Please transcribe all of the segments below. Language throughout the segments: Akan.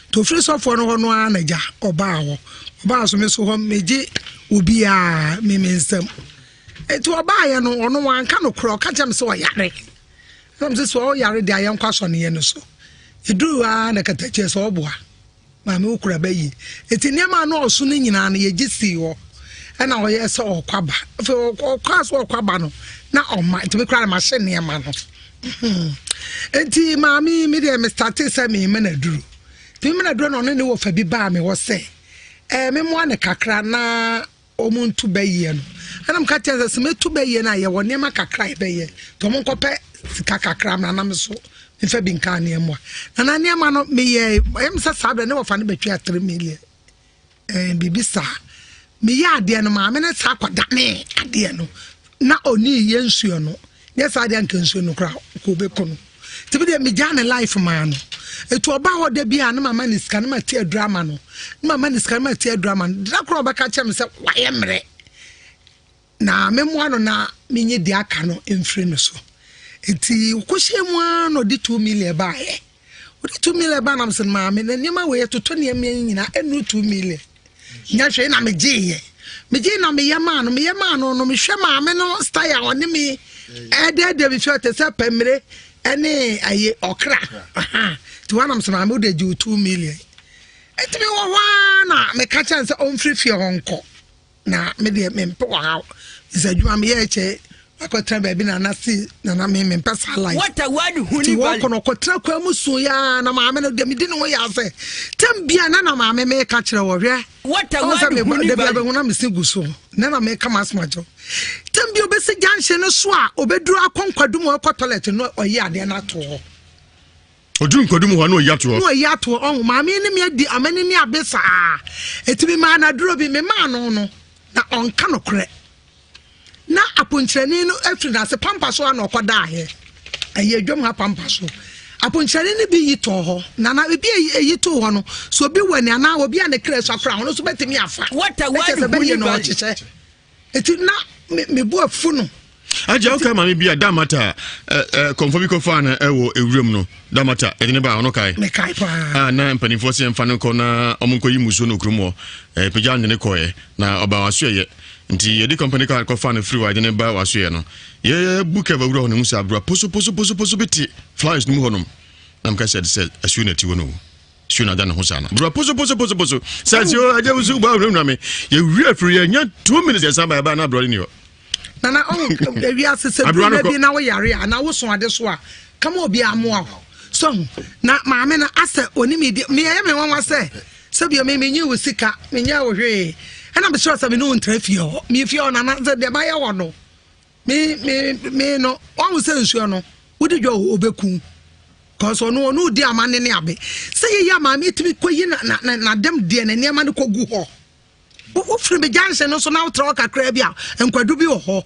Nti ofiri sɔfoɔ no hɔ no ara na gya ɔbaa hɔ. Ɔbaa so me so hɔ megye obiara me me nsam. Nti ɔbaayɛ no ɔno wanka no korɔ ɔka kyerɛ me sɛ ɔyare. Ɛna me sɛ sɛ ɔyare deɛ yɛnkɔ asɔneɛ no so. Ɛduru hɔ ara na katakyie sɛ ɔboa. Maame wo kura bɛ yie. Eti nneɛma a na ɔso no nyinaa no yɛgye sii hɔ. Ɛna ɔyɛ sɛ ɔkɔ aba. Afei ɔkɔ a sɛ ɔkɔ aba no na ɔma nti me koraa na mahyɛ nneɛma no. Hmm. Eti maame me deɛ me starte sɛ me mena duro. Nti me mena duro na ɔne ne wɔfa bi baa me hɔ sɛ ɛɛ me mmoa ne kakra na wɔntu bɛyɛ no. Ɛna meka kyerɛ sɛ sɛ mɛtu bɛyɛ no a yɛwɔ nneɛma kakra a yɛbɛyɛ nti wɔn nkɔpɛ sika kakra mmra na me so mfa bi nka nneɛma na na nneɛma no meyɛ ɛyɛ me sɛ saa berɛ ne wɔfa no bɛtwa 3 million ɛɛ biribi saa meyɛ adeɛ no maame no saa kɔdane adeɛ no na ɔni yɛ nsuo no nyɛ saa deɛ nka nsuo no koraa kò bɛkɔ no nti bi deɛ megyaa ne life maa no etu ɔba hɔ da bi a ne mama ne sika ne ma ti aduru ama no ne mama ne sika ne ma ti aduru ama no da koraa ɔbɛka kyerɛ me sɛ wayɛ mmerɛ na memoa no na menye deɛ aka no mfiri no so nti kɔhyɛ mu ara na ɔde 2 million baayɛ. Wode 2 million ba nam sɛ maame na nneɛma wei ɛtotɔ nneɛma yi nyinaa ɛnuru 2 million. Nyɛ hwee na megyeeɛ. Megyee na meyɛ maa no meyɛ maa no no mehwɛ maame no style a ɔne me ɛdɛɛdɛ me fi ɔte sɛ pɛmire ɛne ɛyɛ ɔkra. Nti wɔnam sɛ maame wode gye wo 2 million. Nti mewɔ hɔ ara na meka kyerɛ no sɛ ɔmfiri fie hɔ nkɔ. Na me deɛ mempɛ ɔhaw sɛ adwuma meyɛ kyɛ akɔtena baabi na na se nana me mempɛ saa life nti wɔkɔ no ɔkɔtena kwan mu so ya na maame no deɛ medi ne ho yɛ sɛ tɛm bia na na maame meka kyerɛ wɔ hwɛ ɔsɛ da bia bɛhu na mese gu so na na meka m'asɛm akyerɛ tɛm bia ɔbɛsi junction no so a ɔbɛduru akɔ nkwadum ɔkɔ toilet no ɔyi adeɛ no ato hɔ. Ɔduru nkwadu mu hɔ a na ɔyi ato hɔ. Na ɔyi ato hɔ. Ɔho, maame yi ne me adi amani ne abe saa. Eti me maa no aduro bi, me maa no no, na ɔnka nokorɛ. Na aponkyerɛni no afiri n'ase pampa so a na ɔkɔ daeɛ. Ɛyɛ adwam ha pampa so. Aponkyerɛni no bi yi tɔɔ hɔ. Na na ebi a eyi too hɔ no, so obi wɔ ani anaa obi a ne kra sua koraa, ɔno nso bɛtumi afa. What a Na kyerɛ sɛ word, bɛyɛ na Holy ɔkyekyɛ. Eti na me me bo afu no. Agya wokae maame bi a damata kɔmfɔ bi kɔfaa no ɛwɔ ewuram no damata ɛde ne ba ɔno kae. Mekae paa. A na mpanimfoɔ sɛ yɛmfa no nkɔ na ɔmo nkɔyi musuo no okurom hɔ ɛɛ pagya ne ne kɔɛ na ɔba wasoɛyɛ nti yɛde company car kɔfaa no firi hɔ a yɛde ne ba wasoɛyɛ no yɛbu kɛva wura hɔ no hu sɛ abura poso poso poso poso bi te flowers no mu hɔnom na meka sɛ ɛde sɛ asuo na ɛte hɔ no o. Suo na ada ne ho saa no. Bro poso poso poso poso. Sɛ si o agye wusu ba wura me. Ye wura firi ye nya 2 minutes yɛ san ba ba na bro ni hɔ. Nana oh ewiase sɛ duru na bi na wo yare a na wo so ade so a kama obi amoa wo. So na maame no asɛ oni mi di me yɛ me nwanwa sɛ sɛ bi me me nyi wo sika me nyɛ wo hwee. Ɛna me sure sɛ me ne wo ntra fie hɔ. Me fie hɔ nana sɛ deɛ mayɛ hɔ no. Me me me no wahu sɛ nsuo no wode dwa o obeku kɔsɔ ɔno ɔno di amane ne abe sɛ yɛyi a maame tumi kɔyi na na na n'adɛm deɛ ne nneɛma no kɔgu hɔ wofiri me junction no so na wotra hɔ kakraa bi a nkwadu bi wɔ hɔ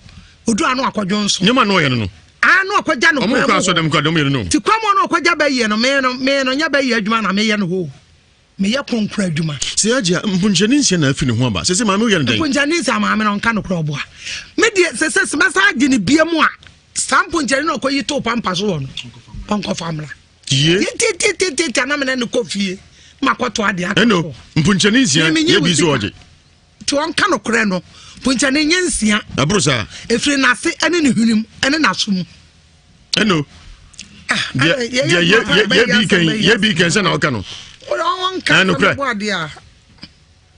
odu ano akɔdwo nso nneɛma no ɔyɛ no no ano akɔgya no kwan mu hɔ ti kwan mu ɔno akɔgya bɛyɛ no me no me no nyɛ bɛyɛ adwuma na meyɛ no hɔ Meyɛ kronkron adwuma. Sɛ agye a, mponkyerɛne nsia na afi ne ho aba. Sese maame woyɛ no dɛn? Mponkyerɛne nsia maame no ɔnka nokorɛ ɔboa. Me deɛ sese sɛ mɛsan agye no bia mu a, saa mponkyerɛne na ɔkɔyi too pampa so wɔ no, ɔnkɔfa mmra. Yie. Tiatiatiatiatia na mene no kɔ fie ma kɔto adeɛ aka Ɛno, mponkyerɛne nsia yɛ bi so ɔgye. Nti ɔnka nokorɛ no, mponkyerɛne nyɛ nsia. Ɛboro saa. Ɛfiri n'ase ɛne ne hwenem ɛne n'aso mu. Ɛno. Ah, Deɛ deɛ yɛ yɛ bi kɛn yɛ bi kɛn sɛ na ɔka no. Ɔnka nokorɛ.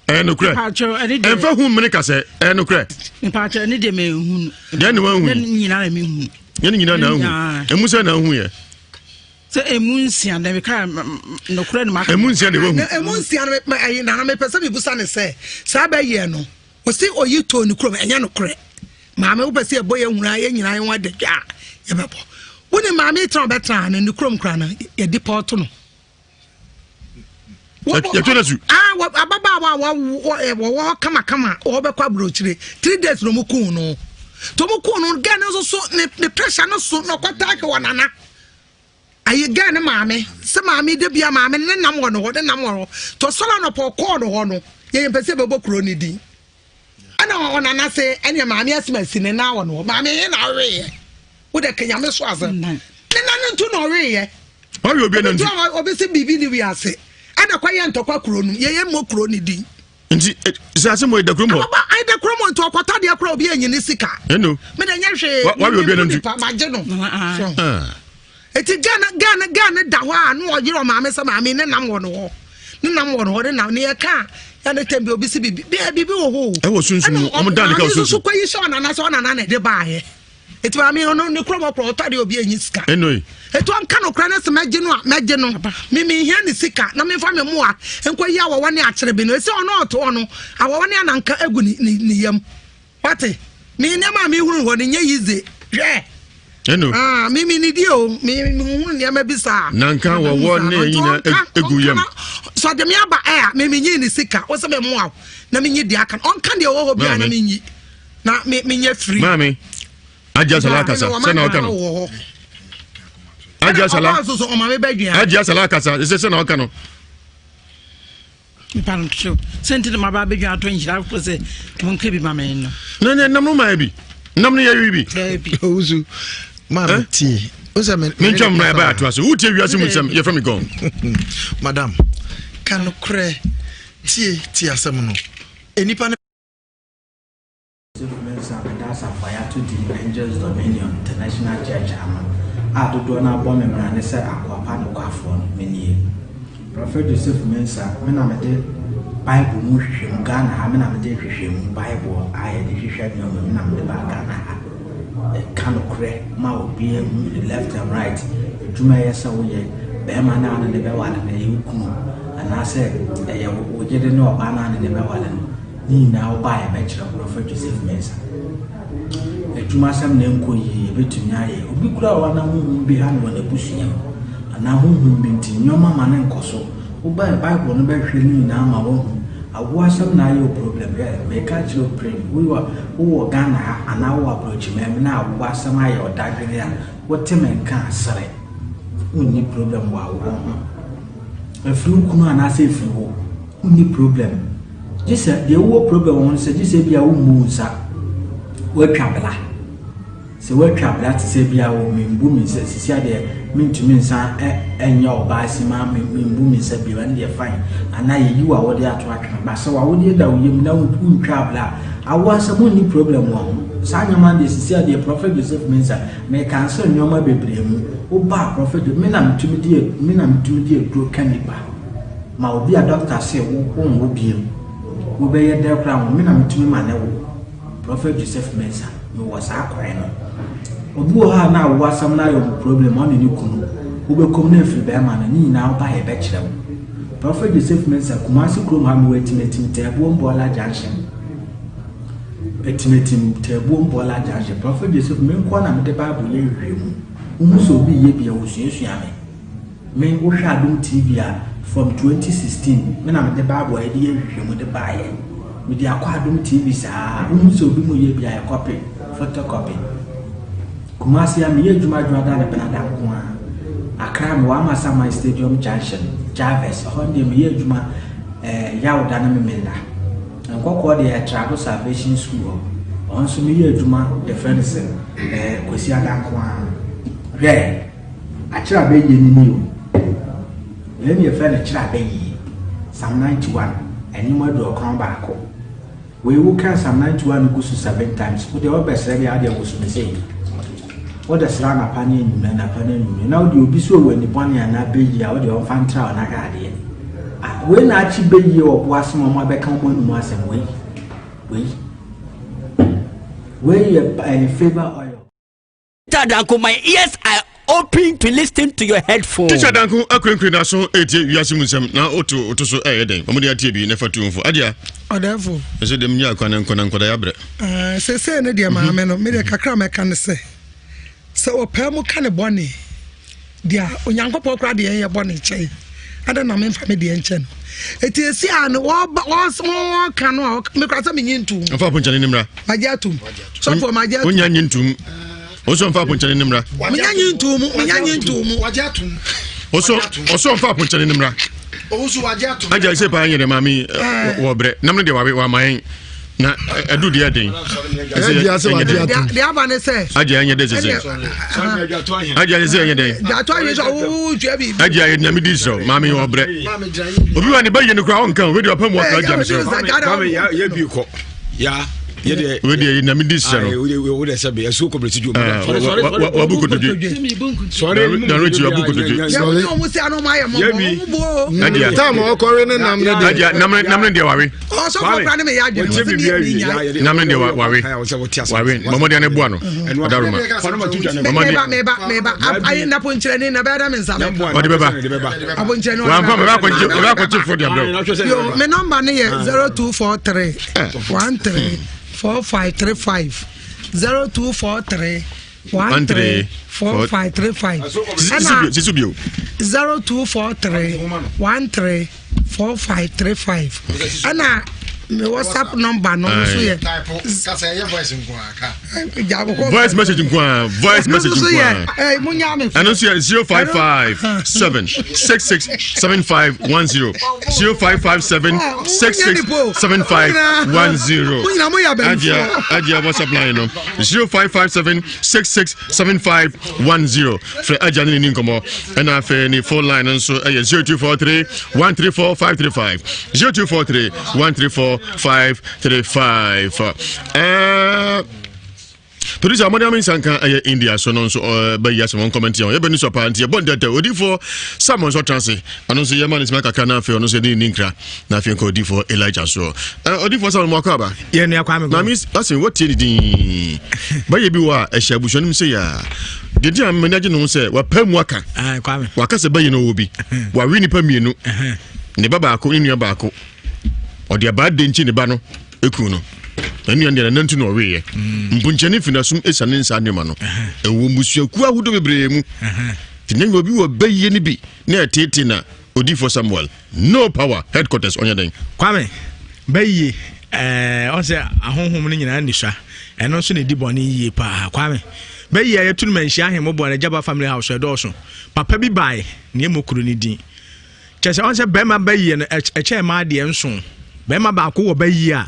Ɛyɛ nokorɛ. Ɛnfa hu mmene kasɛ ɛyɛ nokorɛ. Mpakyɛ ne deɛ mɛ hu no. Deɛ ne wɔn hu. Ne nyinaa na mɛ hu. Yɛn nyinaa na hu. Emu sɛ na hu yɛ. Sɛ emu nsia na meka nokorɛ no maka. Emu nsia na ewahu. Emu nsia no ɛyi nana mepɛ sɛ mebusa ne sɛ saa bɛyɛ no ɔsi oyi too ne kurom ɛnyɛ nokorɛ. Maame wopɛ sɛ yɛbɔ yɛn huna yɛn nyinaa yɛn ho adadwa a yɛbɛbɔ. Wo ne maame tena ɔbɛtena no ne kurom kora no yɛde pɔɔto no. Yɛtwa no su. Ah, ababaawa a wɔwɔ hɔ kamakama wɔbɛkɔ aburokyire 3 days na wɔn kun no. To wɔn kun no gɛn no nso so ne ne pressure no so na ɔkɔ taaki wɔ nana. Ayi gɛn ne maame sɛ maame de bia maame ne nam wɔ ne hɔ ne nam wɔ hɔ. To sɔrɔ anɔpɔ ɔkɔɔ no hɔ no yɛyɛ mpɛ sɛ yɛbɛbɔ kuro ne din. Ɛna ɔnana se ɛneɛ maame asem asi ne nan wɔ ne hɔ maame he na ɔweeɛ wo dɛ ka nyame so asɛm ne nan nto na ɔweeɛ ɔwe obi nantu obi se biribi ne wiase ɛna na kɔyɛ ntɔkwa kuro no yɛyɛ mmɔ kuro no din. Nti sɛ asɛm wɔ ɛda kurom hɔ. Ɔba ɛda kurom hɔ nti ɔkɔtɔ adeɛ koraa obi anyi ne sika. Ɛno. Me de nyɛ hwee. Wawe obi anantwi. Nipa magye no. Eti gɛn gɛn gɛn da hɔ a no ɔyere ɔmaame sɛ maame ne nam wɔ no hɔ. Ne nam wɔ no hɔ ne nam ne yɛ ka ya ne tɛm bi obi si bibi bibi wɔ hɔ o. Ɛwɔ sunsun mu ɔmo dan ne ka wɔ sunsun. Maame nso kɔ yi sɛ ɔnana sɛ ɔnana na ɛde baayɛ. Eti maame ɔno ne kurom ɔkorɔ ɔtɔ adeɛ obi enyi sika. Ɛno yi. Eti ɔnka no korɛ ne sɛ mɛgye no a mɛgye no. Me me hia ne sika na memfa me mmoa nkɔ yi awɔwɔ ne akyerebe no. Esi ɔno ɔto ɔno awɔwɔ ne ananka egu ne ne ne yam. Wate? Me nneɛma a mehunu hɔ no nyɛ yize. Hwɛ. Ɛno. Ah, me me nidi o. Me me hunu nneɛma bi saa. Nanka wɔwɔ ne nyina egu yam. Sɛ ɔde me aba ɛ a me me nyi ne sika. Wo sɛ me mmoa na me nyi deɛ aka. Ɔnka deɛ ɔwɔ hɔ biara na me nyi. Na me me nyɛ free. Maame. Agya Sala akasa sɛ na ɔka no. Agya Sala. Agya Sala akasa sɛ sɛ na ɔka no. Nipa no kyerɛw sɛ nti na maba abɛdwa atɔ nhyira fo sɛ monka bi ma me no. Na ne nam no maa bi. Nam no yɛ wi bi. Owusu maame tie. Mentwa mmara ɛbɛ atoa so. Wotie wiase mu nsɛm yɛfrɛ me gɔn. Madam, ka nokorɛ tie tie asɛm no. Nnipa no Joseph Mensah bɛda asafo a yɛato din Angels Dominion International Church ano a dodoɔ no ara bɔ me mmara ne sɛ akoa pa nokwafoɔ no, me nie. Prɔfɛt Joseph Mensah, me na mede Bible mu nhwehwɛmu, Ghana ha me na mede nhwehwɛmu Bible a yɛde hwehwɛ nneɛma me na mede baa Ghana ha. Ɛka nokorɛ ma obiara hu ne left and right, adwuma ɛyɛ sɛ woyɛ, bɛrima no a ne ne bɛware no ɛyɛ wo kunu anaasɛ ɛyɛ wo yere ne ɔbaa no a ne ne bɛware no. Ne nyinaa wo ba a yɛbɛkyerɛ wo Prɔfɛt Joseph Mensah. Adwuma asɛm na ɛnkɔ yie yɛbɛtumi ayɛ. Obi koraa wɔ hɔ na honhom bi ha no wɔ n'abusua mu anaa honhom bi nti nneɛma ma no nkɔ so. Wo ba a Bible no bɛhwehwɛ ne nyinaa ma woahu. Awoɔ asɛm na ayɛ wo problem. Hwɛ meka akyerɛ wo pren wowɔ wowɔ Ghana ha anaa wowɔ aborɔkyiman mu na awoɔ asɛm ayɛ wo dadwene a wote me nka a sere. Wonni problem wɔ awoɔ ho. Ɛfiri wo kunu anaasɛ ɛfiri wo. Wonni problem. Gye sɛ deɛ wowɔ problem wɔ ho no sɛ gye sɛ ebia wommu wo nsa. Woatwa bla. Sɛ woatwa bla te sɛ ebia wo membu me nsa sisi adeɛ mentumi nsa ɛnyɛ ɔbaa si ma membu me nsa bio ɛno deɛ fine. Anaa yɛyi wo a wode ato atwene. Ba sɛ w'awodeɛ da wo yam na wontwa bla a, awoɔ asɛm wonni problem wɔ ho. Saa nneɛma no deɛ sisi adeɛ Prophet Joseph Mensah meka nsɛ nneɛma bebree mu. Woba a Prophet me na metumi de me na metumi de aduro ka nipa. Ma obi a doctor se wo wonwo biom, wo bɛyɛ dɛn koraa nwo, me na metumi ma ne wo. Prophet Joseph Mensah, me wɔ saa kwan no. Obi wɔ hɔ a na awo asɛm no ayɛ ɔmo problem, ɔne ne kunu, wo bɛ kɔm na afiri bɛɛma no, ne nyinaa wo ba yɛ bɛ kyerɛ wo. Prophet Joseph Mensah, Kumasi kurom ha me wɔ Atimatim, Taabuom Bɔɔla Junction. Atimatim, Taabuom Bɔɔla Junction. Prophet Joseph, me nkoa na mede Bible yɛ nhwehwɛmu. Wohu sɛ obi yɛ bi a, wosuasua me. Me wo hwɛ adom TV a from 2016 me na mede bible a yɛde yɛ nhwehwɛmu de baeɛ. Mede akɔ adom TV saa wohu sɛ obi mu yɛ bi a yɛ copy photocopy. Kumasi a meyɛ adwuma adwuma ne benada nko a. Accra mewɔ Amasaman Stadium Junction Jarvis ɛhɔ deɛ meyɛ adwuma eh, Yawda ne Memenda. Nkɔkɔɔ deɛ Trado Salvation School hɔ. Ɔno nso meyɛ adwuma yɛfrɛ no sɛ eh, Kwasiada nko a. Hwɛ! Akyerɛ abɛyie no ni o. Wei ne yɛfrɛ no kyerɛ abɛyie. Psalm 91, ɛnwom 91. Wei wo kan Psalm 91 no gu so seven times. Wo deɛ wobɛsrɛ deɛ adeɛ woso me sei. Wode srɛ anapa ne anwummerɛ, anapa ne anwummerɛ. Na wode obi so wɔ ani bɔne anaa bɛyie a wode ɔmfa ntra wo na hwɛ adeɛ. Ah, wei na akye bɛyie wɔ bo ase ma ɔmo abɛka ɔmo anum asɛm wei. Wei. Wei yɛ eh, favor oil. Teacher Danko, my ears are open to listen to your headphone. Teacher Danko akurenkure n'aso etie wiase mu nsɛm na oto oto so ɛyɛ dɛn. Wɔn de atie bi na fa tu mfo. Adia. Ɔdɛfo. Ɛsɛ dɛm nyɛ akwan nkɔ na nkɔda yabrɛ. Ɛɛ sese ne deɛ maame no me deɛ kakra mɛka ne sɛ sɛ ɔpɛ mu ka ne bɔne deɛ Onyankopɔn koraa deɛ yɛn yɛ bɔne kyɛn adɛn na memfa me deɛ nkyɛ no eti esi a no wɔba wɔka no a mekura sɛ menye ntum. Nfa aponkyɛne ne mmra. Magye atum sɔfoɔ magye atum. Wonya nye ntum. Wosɔ nfa aponkyɛne ne mmra. Menya nye ntum mu menya nye ntum mu. Wagye atum. Wosɔ ɔsɔ nfa aponkyɛne ne mmra. Owusu wagye atum. Agya ese paa nyɛ dɛ maame wɔ brɛ nam no deɛ wawe wama yɛn. Na ɛdu deɛ den. Deɛ aba ne sɛ. Agye ɛnyɛ dɛ sese. Agye ɛnyɛ sɛ ɛnyɛ dɛ. Deɛ ato ahene sɛ ɔwowo tua bi. Agye ayɛ nyame di srɛ maame yɛ ɔbrɛ. Obi wa ne ba yɛ no kura ɔnka o wei deɛ ɔpɛ mu ɔka agya mesrɛ. Maame yɛ bi kɔ ya yɛ deɛ. Wei deɛ nyame di srɛ no. Wo deɛ sɛbi ɛsuo kɔ bɛrɛ si ju. Wabu kotodwe. Sɔre Naro ti wabu kotodwe. Yɛ ɔmo sɛ ano ɔmo ayɛ mɔbɔ ɔmo bo. Agye. Tam ɔkɔwe ne nam ne deɛ. Agye namne namne deɛ wawe. Ɔsɔfo kura ne mi yɛ adwene wɔsi mi yɛ mi nya. Namne deɛ wawe. Wawe mɔmɔden ne boa no. Ɔdaroma. Meba meba meba ayi na ponkyerɛni na bɛyɛ dɛ mi nsa bɛ. Ɔde bɛba. Aponkyerɛni ɔde bɛba. Wamfa bɛba akɔkye fo de abrɛ. Yo me nɔmba ne yɛ 0243 13 4535 0243 13 4535. Ɛna sisu bio. 0243 13 4535. Ɛna me WhatsApp number no nso yɛ. Voice message nko a voice message nko a. Ɛɛ mu nya mi. Ɛno nso yɛ 0557 66 7510 0557 66 7510. Adia Adia WhatsApp line no 0557 66 7510. Frɛ Adia ne ne ni nkɔmɔ. Ɛna afei ne phone line no nso ɛyɛ 0243 134 535 0243 134 535. Ɛɛ producer amɔde ame nsanka ɛyɛ India so no nso bɛyi asɛm wɔn kɔmɛnti yɛn yɛbɛ nisɔ paa nti yɛbɔ ntɛntɛ odifoɔ Samuel nso ɔtena ase ɔno nso yɛma ne sima kakra na afei ɔno nso yɛde ne nkira na afei nka odifoɔ Elijah soɔ odifoɔ Samuel mu akɔ aba yɛn nua Kwame maame asɛm wɔtie ne din bɛyɛ bi wɔ a ɛhyɛ abusua no mu sɛ yɛ a deɛ nti a mmani agye ne ho sɛ wapɛ mu aka waka sɛ bɛyɛ no wɔ bi wawe nipa mmienu ne ba baako ne nua baako ɔde abaa denkyi ne ba no eku no na nua deɛ nantu na ɔweeɛ mponkyɛne mfinasum esiane nsaa nneɛma no ɛwɔ mmusuakuo ahodoɔ bebree mu nti na obi wɔ bɛyie no bi na ɛtete na odiifoɔ Samuel no power headquarters ɔnyɛ dɛn. Kwame bɛyie ɛɛ ɔsɛ ahonhom no nyinaa nisua ɛno nso na ɛdi bɔne yie paa Kwame bɛyie a yɛtu no manhyia ahemmɔboa no Gyaba family house ɛdɔɔso papa bi bae na ɛmmɔ kuro no din Kyerɛ sɛ, ɔn sɛ bɛrima bayie no, ɛkyɛn mmaa deɛ nson. Bɛrima baako wɔ bayie a,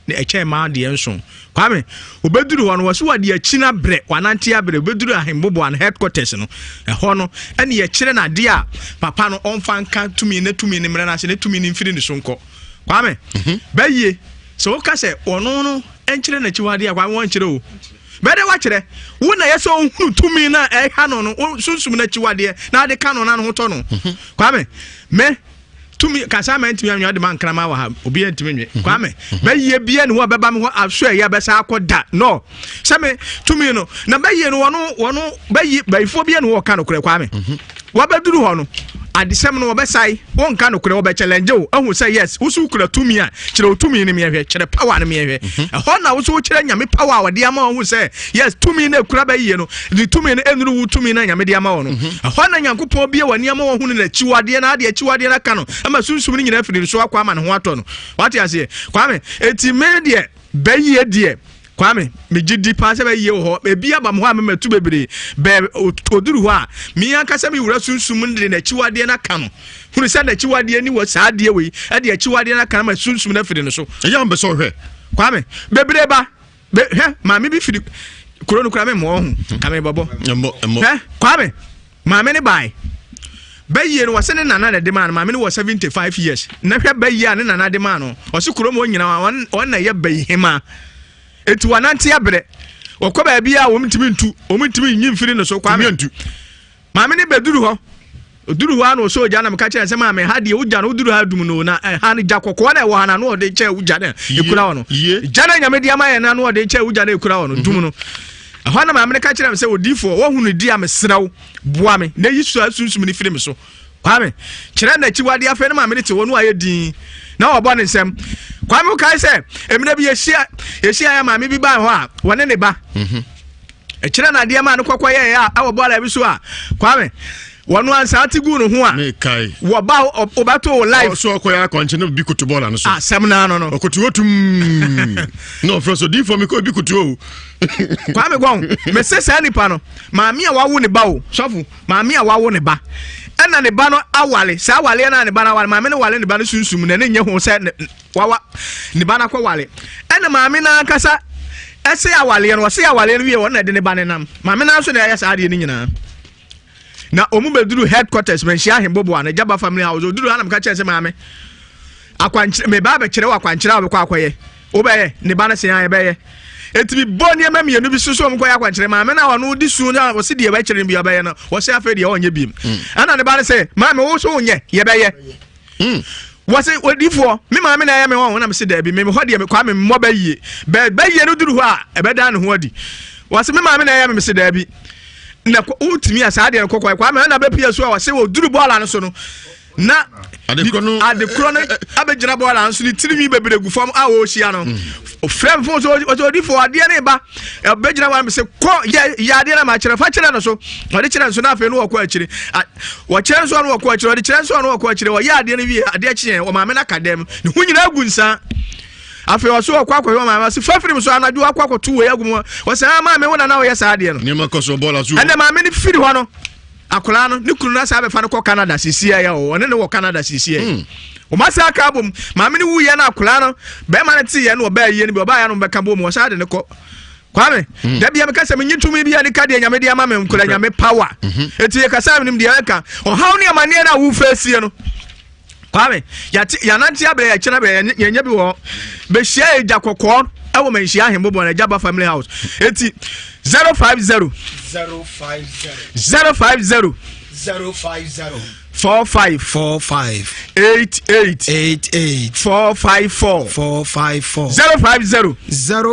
ne ɛkyɛn mmaa deɛ nson. Kwame, obɛduru hɔ no, wɔsi wɔde akyi no abrɛ, wanante abrɛ, obɛduru ahemboboa no, headquarters no, ɛhɔ no, ɛne yɛkyerɛ no adeɛ a papa no ɔmfa nka tumi na tumi no mmerɛ no ase, na tumi no mfiri ne so nkɔ. Kwame, bayie, sɛ woka sɛ ɔno no nkyerɛ n'akyiwadeɛ a, Kwame wɔnkyerɛ o. Bɛyɛ dɛ wakyerɛ wo na yɛ sɛ ɔhunu tumi no a ɛha no no, wo sunsum no akyiwadeɛ na ade ka no na ne ho tɔ no. Mhm. Kwame, me tumi kasa ma ntumi anwe ade ma nkrama wɔ ha obi ntumi nwe. Mhm. Kwame, mhm. bɛyie bia ne hɔ a bɛba me hɔ aso ɛyɛ bɛsa akɔ da no sɛ me tumi no na bɛyie no wɔno wɔno bɛyi bɛyifoɔ bia ne hɔ ɔka no korɛ Kwame. Wabɛduru hɔ no, adesɛm no wɔbɛsae, wonka nokorɛ, wɔbɛchallenge wo, ahu sɛ yes, wo so wokura tumi a, kyerɛ wo tumi no meɛhwɛ, kyerɛ power no meɛhwɛ. Mhm. Ɛhɔ na wo so wokyerɛ Nyame power a wɔde ama wo sɛ yes, tumi no ekura bɛyie no, ne tumi no ɛnuru wo tumi no a Nyame de ama wo no. Mhm. Ɛhɔ na Nyankopɔn bie w'ani ama wɔhunu n'akyiwadeɛ na adeɛ akyiwadeɛ no aka no, ama sunsum no nyinaa afiri ne so akɔ ama ne ho atɔ no. Wate aseɛ? Kwame, eti me deɛ, bɛyie deɛ, Kwame, megye di paa sɛ bɛyie wɔ hɔ. Ebi aba me hɔ a mema tu bebree. Bɛ oduru hɔ a, me ankasa me wura sunsum no de n'akyiwadeɛ no aka no. Hunu sɛ n'akyiwadeɛ ni wɔ saa adeɛ wei, ɛde akyiwadeɛ no aka no ma sunsum no afiri no so. Ɛyɛ a mpɛ sɛ ɔhwɛ. Kwame, bebree ba. Be, hwɛ, maame bi firi kuro no kura me mmɔ ho, ka me bɔbɔ. Mmɔ, mmɔ. Hwɛ, Kwame, Maame no bae. Bayie no wɔse ne nana na ɛde maa no. Maame no wɔ 75 years. Na hwɛ bayie a ne nana de maa no. Ɔse kurom hɔ nyinaa wɔn na ɛyɛ bayihemaa. Eti wɔnante abrɛ. Wɔkɔ baabi a wɔn ntumi ntu. Wɔn ntumi nyi mfiri ne so. Kwame. Ntu. Maame no bɛduru hɔ. Oduru hɔ a na ɔsɔ ogya na meka kyerɛ sɛ maame ha deɛ wogya no woduru ha dum no na ɛha no gya kɔkɔɔ na ɛwɔ ha na ano ɔde kyɛ wogya no ekura hɔ no. Gya no nyame de ama yɛn na ano ɔde kyɛ wogya no ekura hɔ no dum no. Ɛhɔ na maame no ka kyerɛɛ me sɛ, Odiyifoɔ, woahu no di a, mesrɛ wo, boa me na yi saa sunsum no firi me so. Kwame, kyerɛ n'akyiwadeɛ. Afei na maame no te hɔ na wayɛ dinn na ɔbɔ ne nsam. Kwame, wokae sɛ mmerɛ bi yɛhyia yɛhyiaeɛ maame bi baa hɔ a wɔne ne ba ɛkyerɛ no adeɛ maa no kɔkɔ yɛɛ a ɛwɔ bɔɔla bi so a Kwame wɔn ansa ate gu ne ho a wɔba wɔbɛto wo life. ɔsɔ ɔkɔ yɛ akɔnkye no bi koto bɔɔla no so. asɛm naa no no. ɔkoto otum na ɔfrɛ so diifo mi kɔ bi koto o. Kwame Gɔn mese saa nipa no maame a wawo ne ba o sɔfo maame a wawo ne ba Ɛna ne ba no awale saa awaleɛ no a ne ba no awale maame no wale ne ba no sunsum na ne nyɛ ho sɛ wawa ne ba no akɔ wale ɛna maame no ankasa ɛsɛ awaleɛ no ɔsɛ awaleɛ no wie wɔn na ɛde ne ba no nam maame no nso na ɛyɛ saa adeɛ no nyinaa na wɔn bɛduru headquarters manhyia ahemboboa no gyaba family house oduru ha na meka kyerɛ sɛ maame akwankyerɛ meba abɛkyerɛ wɔ akwankyerɛ a wobɛkɔ akɔyɛ wobɛyɛ ne ba no sɛ a yɛbɛyɛ ɛtumi bɔ nneɛma mmienu bi so so wɔn kɔyɛ akwankyerɛ maame no a ɔno di su no a wɔsi deɛ wɔakyerɛ no bi ɔbɛyɛ no wɔsɛ afei deɛ ɔnyɛ biem mm. ɛna ne ba no sɛ maame wo so wonyɛ yɛbɛyɛ mm. wɔsɛ odifoɔ me maame na ɛyɛ me wɔn na me se daabi me hɔ deɛ kwa me mmɔ bɛyie bɛɛ bɛyie no duru hɔ a ɛbɛdan ne ho adi wɔsɛ me maame na ɛyɛ me me se daabi na wotumi a saa deɛ no kɔkɔɛ kwa me ɛna bɛpia so a wɔsɛ wɔduru bɔɔla no so no na adekorɔ no adekorɔ no abɛgyina bɔɔla nso ne tirinwi bebree gu fam a wɔrehyia no ɔfrɛ mm. mfo so ɔsɛ odifo adeɛ ne ba ɛbɛgyina wɔn sɛ kɔ yɛ yɛ adeɛ na ma kyerɛ fa kyerɛ no so ɔde kyerɛ no so na afei no wɔkɔ akyire wɔkyerɛ nso no wɔkɔ akyire ɔde kyerɛ nso no wɔkɔ akyire wɔyɛ adeɛ no wie adeɛ kyeɛ wɔ maame no aka dɛm ne ho nyinaa gu nsa afei ɔso ɔkɔ akɔhwɛ ɔmaame ɔse fa firim so anadwo akɔ akɔto wei agu mu ɔsɛ ah maame wo nana ɔyɛ saa adeɛ no nneɛma kɔ so bɔɔla so ɛnna maame no firi hɔ no Akwadaa no ne kunu no asan abɛfa no kɔ Canada sisiɛ yɛ o ɔne ne wɔ Canada sisiɛ hmm. wɔn asan aka abom maame no wuyɛ no akwadaa no bɛrima no te yɛ no ɔbaa yie no bi ɔbaa yɛ no bɛka bom wɔsan de ne kɔ kwame hmm. dabi a meka sɛ menye tumi bi a ne ka deɛ nyame de ama me nkora nyame power mhm. enti yɛkasa menim deɛ ɛka ɔhaw ne amanneɛ no a wofɛ sie no Kwame, yɛate yɛanante abrɛ yɛkyerɛ abrɛ yɛnyɛ bi wɔ hɔ. Bɛhyia agya kɔkɔɔ ɛwɔ manhyia ahembobɔ no agya ba family house. Eti 050 050 050 050 45 45 88 88 454 454 050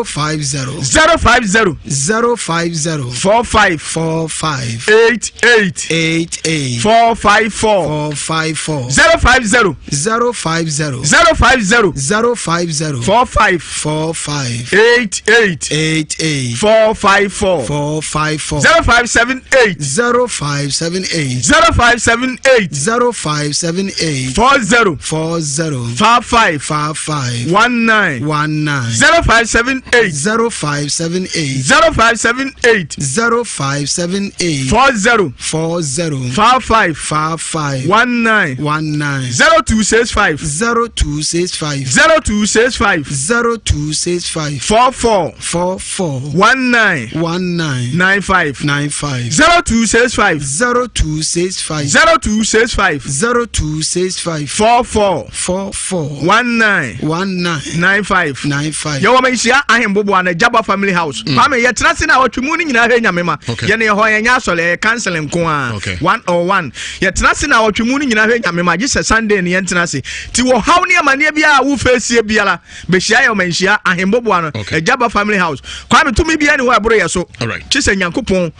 050 050 050 45 45 88 88 454 454 050 050 050 050 45 45 88 88 454 454 0578 0578 0578 0578 40 40 55 55 19 19 0578 0578 0578 0578 40 40 55 55 19 19 0265 0265 0265 0265 44 44 19 19 95 95 0265 0265 0265 0265 44 44 19 19 95 95 yɛwɔ manhyia ahemboboa no Jaba family house mm. Kwame yɛtena se no a ɔtwe mu no nyinaa hwɛ nyame ma yɛne yɛhɔ yɛnyɛ asɔre ɛyɛ council nko a okay. one or one yɛtena se no a ɔtwe mu no nyinaa hwɛ nyame ma gye sɛ Sunday ne yɛntena se nti wɔhaw ne amanneɛ biara a wofɛsie biara bɛhyia yɛ ɔmanhyia ahemboboa no okay. Jaba family house Kwame tumi biara ne hɔ ɛboro yɛ so kye sɛ Nyankopɔn